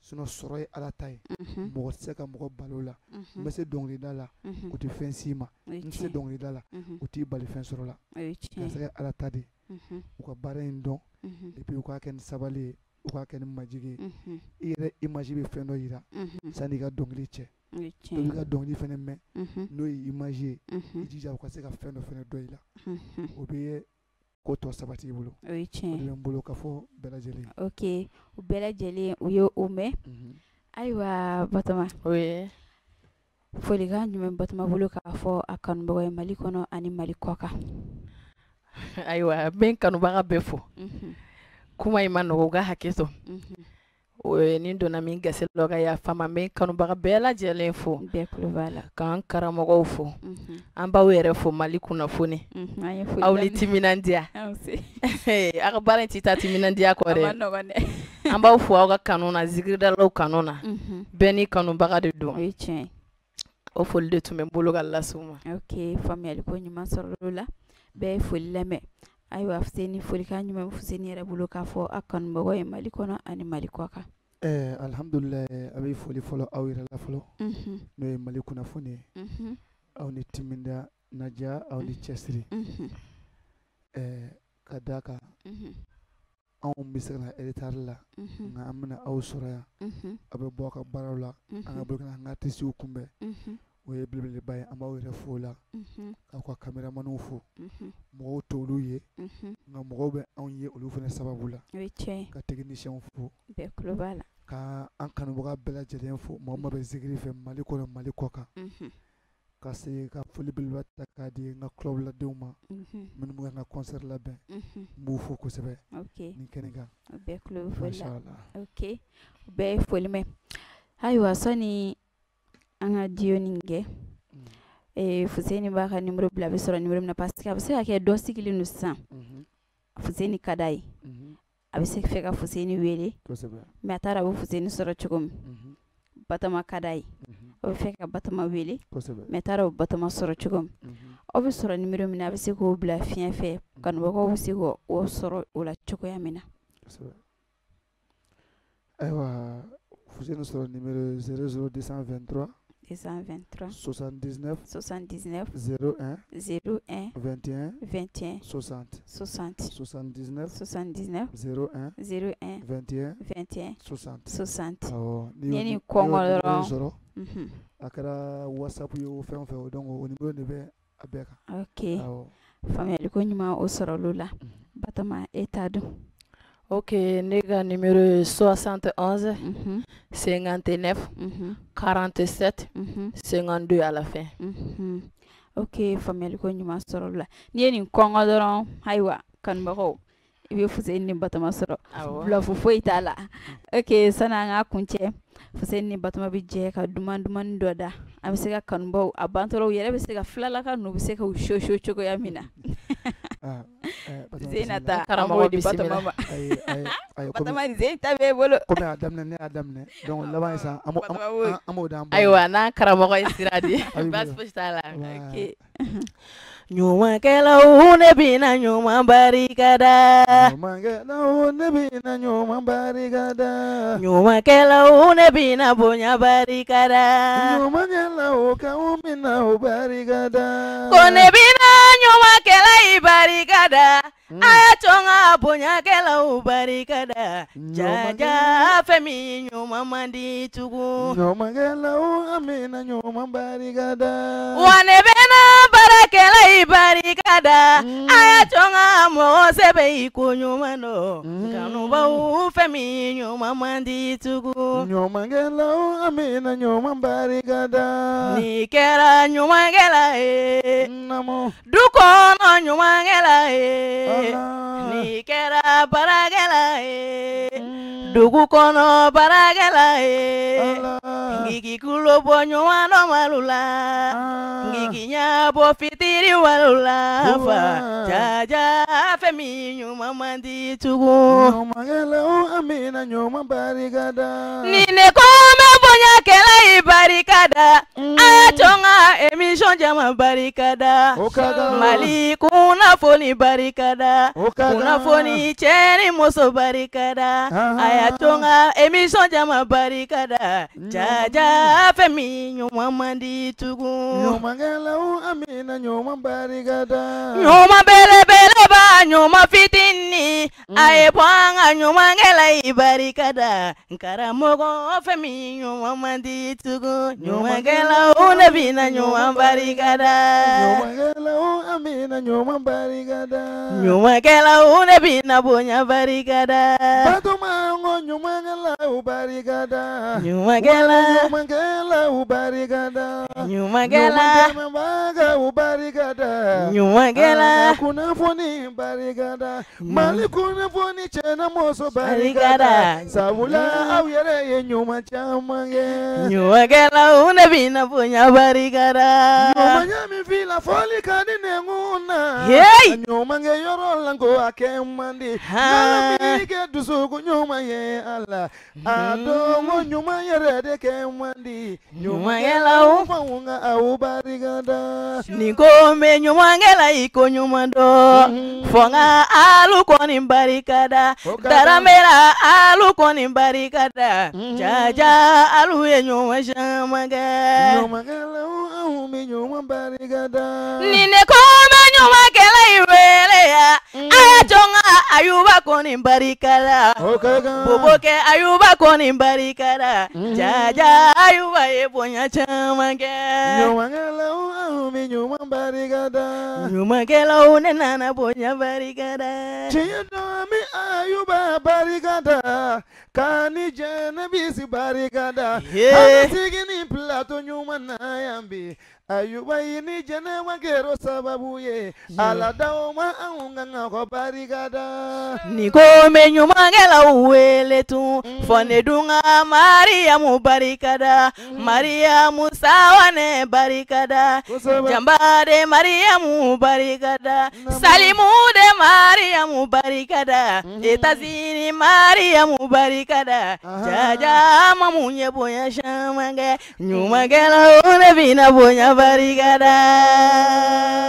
Sinon sɔrɔ ye Ala ta ye, mɔgɔ tɛ se ka mɔgɔ balo o la. N bɛ se dɔnkilida la, o tɛ fɛn s'i ma. N tɛ se dɔnkilida la, o t'i bali fɛn sɔrɔ la. O ye tiɲɛ ye. Garisɛgɛ ye Ala ta de ye. U ka baara in dɔn, et puis u k'a kɛ ni sabali ye, u k'a kɛ ni majigi ye. I yɛrɛ image bɛ fɛn dɔ yira sanni i ka dɔnkili cɛ. O ye Dɔ tiɲɛ b'i ye. ka dɔnkili fɛnɛ mɛn, n'o ye image ye, i jija u ka se ka fɛn dɔ fɛnɛ dɔn i la. O bɛ ko tɔ sabati i bolo. O ye O tiɲɛ de ye. bɛ n bolo ka fɔ bɛɛ lajɛlen ye. Ok, u bɛɛ lajɛlen u ye o mɛn. Ayiwa Batoma, Oui. folikan jumɛn Batoma bolo k'a fɔ a kanubagaw ye Mali kɔnɔ ani Mali kɔ kan? Ayiwa, n bɛ n kanubaga bɛɛ fo. Kuma in ma nɔgɔ, u ka hakɛ to. O ye ni donna min gasi la, ka yafa n ma. N bɛ n kanubaga bɛɛ lajɛlen fo. Bɛɛ tulo b'a la. K'an karamɔgɔw fo. An b'aw yɛrɛ fo, Mali kunnafoni. An ye foli Aw ni daminɛ. timinandiya. Aw ka baara in tɛ taa timinandiya kɔ A dɛ. ma nɔgɔn dɛ. An b'aw fo aw ka kanu na, zikiridalaw kanu na. Bɛɛ n'i kanubaga de don. O ye tiɲɛ ye. O foli de tun bɛ n bolo ka lase u ma. Ok, faamuyali ko ɲuman sɔrɔla o la. Bɛɛ ye foli lamɛn. Ayiwa Fuseni, folikan jumɛn bɛ Fuseni yɛrɛ bolo k'a fɔ a kanubagaw ye Mali kɔnɔ ani Mali kɔ kan? Alihamudulila, a bɛ foli fɔlɔ aw yɛrɛ la fɔlɔ, n'o ye Mali kunnafoni ye. Aw ni timindiya naja, aw ni cɛsiri. Ka d'a kan, anw bɛ se ka na retard la, nka an bɛna aw sɔrɔ yan. Aw bɛ bɔ aw ka baaraw la, an ka bolo ka an ka artistes kunbɛn, o ye belebeleba ye. An b'aw yɛrɛ fo o la, k'aw ka caméramanw fo. Mɔgɔw t'olu ye, nka mɔgɔw bɛ anw ye olu fana sababu la. O ye tiɲɛ ye. Ka techniciens fo. Bɛɛ tulo b'a la. Ka an kanubaga bɛɛ lajɛlen fo, maa o maa bɛ zikiri fɛ Mali kɔnɔ, Mali kɔ kan. Ka se ka foli belebeleba ta k'a di n ka club ladenw ma, minnu bɛ ka n ka concert labɛn, n b'u fo kosɛbɛ nin kɛnɛ kan. Bɛɛ tulo bɛ foli la. Masha Allah. Ok, bɛɛ ye foli mɛn. Ayiwa, sɔni an ka duo nin kɛ, Fuseni b'a ka numéro bila, a bɛ sɔrɔ numéro min na, parce que a bɛ se ka kɛ dɔ sigilen don sisan, Fuseni ka d'a ye, a bɛ se fɛ ka Fuseni wele, mais a t'a dɔn a bɛ Fuseni sɔrɔ cogo min. Batoma ka d'a ye, a bɛ fɛ ka Batoma wele, mais a t'a dɔn a bɛ Batoma sɔrɔ cogo min. Aw bɛ sɔrɔ numéro min na, a bɛ se k'o bila fiɲɛ fɛ, kanubagaw bɛ se k'o sɔrɔ o la cogoya min na. Ayiwa, Fuseni sɔrɔ numéro 00223 223 79 79 01 01 21 21 60 60 79 79 01 01 21 21 60. 60. Awɔ, n'i ye nin kɔngɔ dɔrɔn sɔrɔ, a kɛra WhatsApp ye o, fɛn o fɛn o, donc o numéro de bɛ a bɛɛ kan. Ok, awɔ, faamuyali ko ɲuman o sɔrɔ la. Batoma, e t'a dɔn? Ok, ne ka numéro ye 71 59 47 52 à la fin. Ok, faamuyali ko ɲuman sɔrɔ la. N'i ye nin kɔngɔ dɔrɔn, ayiwa kanubagaw, i bɛ Fuseni ni Batoma sɔrɔ, bluff foyi t'a la. Ok, sani an k'a kuncɛ, Fuseni ni Batoma bɛ jɛ ka duman dumani dɔ da, an bɛ se ka kanubaw a bantɔlaw yɛrɛ bɛ se ka filalaka ninnu bɛ se ka u so cogoya min na. Zena ta, karamɔgɔ bisimila. Batoma ma. Batoma, Zena ta b'e bolo. Komi a daminɛ, ne y'a daminɛ, donc laban ye sa, an b'o d'an ba. Ayiwa, n'an karamɔgɔ ye sira di, baasi fosi t'a la. Ɲumankɛlaw, ne bɛna ɲuman barikada. Ɲumankɛlaw, ne bɛna ɲuman barikada. Ɲumankɛlaw, ne bɛna bonya barikada. Ɲumankɛlaw, k'anw bɛna o barikada. Ko ne bɛna ɲumankɛla i barikada. A y'a to n ka bonyakɛlaw barikada. Jaja, fɛn min ɲuman man di tugun. Ɲumankɛlaw, an bɛna ɲuman barikada. Wa ne bɛna baarakɛla i barikada. A y'a to n ka mɔgɔ sɛbɛ i ko ɲuman dɔn. Kanubaw, fɛn min ɲuman man di tugun. Ɲumankɛlaw, an bɛna ɲuman barikada. N'i kɛra ɲumankɛla ye, naamu, du kɔnɔ ɲumankɛla ye, n'i kɛra baarakɛla ye, dugu kɔnɔ baarakɛla ye, n'i k'i tulo bɔ ɲuman dɔ malo la, n'i k'i ɲɛ bɔ fitiri walo la, fa jaja, fɛn min ɲuman man di tugun. Ɲumankɛlaw, an bɛna ɲuman barikada. Ni ne ko n bɛ bonyakɛla i barikada, a y'a to n ka émission jama barikada. Mali kunnafoni barikada, kunnafoni cɛ ni muso barikada. A y'a to n ka émission jama barikada. Jaja, fɛn min ɲuman man di tugun. Ɲumankɛlaw, an bɛna ɲuman barikada. Ɲuman belebeleba, ɲuman fitinin, a ye bɔ an ka ɲumankɛla i barikada. Karamɔgɔ, fɛn min ɲuman man di tugun. Ɲumankɛlaw, ne bɛna ɲuman barikada. Ɲumankɛlaw, an bɛna ɲuman barikada. Ɲumankɛlaw, ne bɛna bonya barikada. Batoma, n ko ɲumankɛlaw barikada. Ɲumankɛla, ɲumankɛlaw barikada. Ɲumankɛla, ɲumankɛbagaw barikada. Ɲumankɛla, kunnafoni barikada. Mali kunnafoni cɛ na muso barikada. Sabula aw yɛrɛ ye ɲuman caman kɛ. Ɲumankɛlaw, ne bɛna bonya barikada. Ɲumanya min fila fɔli ka di nɛnkun na. Ɲumankɛ yɔrɔ la ko a kɛ man di. N'Ala m'i kɛ dusukun ɲuman ye, Ala a dɔn ko ɲuman yɛrɛ de kɛ man di. Ɲumankɛlaw, fanw ka aw barikada. Nin ko n bɛ ɲumankɛla i ko ɲuman dɔn. Fɔ n ka alu kɔni barikada. Daramera alu kɔni barikada. Jaja, alu ye ɲuman caman kɛ. Ɲumankɛlaw, anw bɛ ɲuman barikada. Ni ne ko n bɛ ɲumankɛla i wele ya, a y'a to n ka Ayuba kɔni barikada. Bobokɛ Ayuba kɔni barikada. Jaja, Ayuba ye bonya caman kɛ. Ɲumankɛlaw, anw bɛ ɲuman barikada. Ɲumankɛlaw, ne nana bonya barikada. Tiɲɛ don, an bɛ Ayuba barikada. K'a ni Jɛnɛbisi barikada. An bɛ sigi ni plateau ɲuman na yan bi. Ayuba i ni jɛnɛba kɛra sababu ye ala d'aw ma anw ka kan ka barikada. Ni ko bɛ ɲumankɛlaw wele tun fɔ ne dun ka Mariyamu barikada Mariyamu Sawane barikada Janba de Mariyamu barikada Salimu de Mariyamu barikada États-Unis Mariyamu barikada Jaja ma mun ye bonya caman kɛ ɲumankɛlaw de bɛna bonya barikada.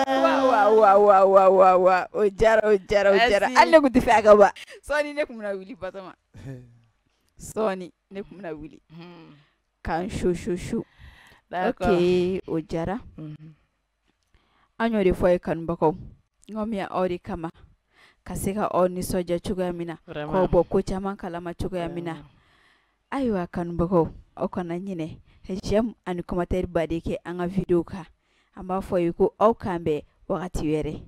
Wa wa wa wa wa wa o diyara o diyara o diyara hali ne tun tɛ fɛ a ka ban sɔɔni ne tun bɛna wuli Batɔma sɔɔni ne tun bɛna wuli k'an su su su. Ok, o diyara. An y'o de fɔ ye kanubagaw n ko min aw de kama ka se ka aw nisɔndiya cogoya min na k'aw bɔ ko caman kalama cogoya min na. Ayiwa kanubagaw aw kana ɲinɛ j'aime ani commentaire baden kɛ an ka vidéo kan. An b'a fɔ ye ko aw k'an bɛn wagati wɛrɛ.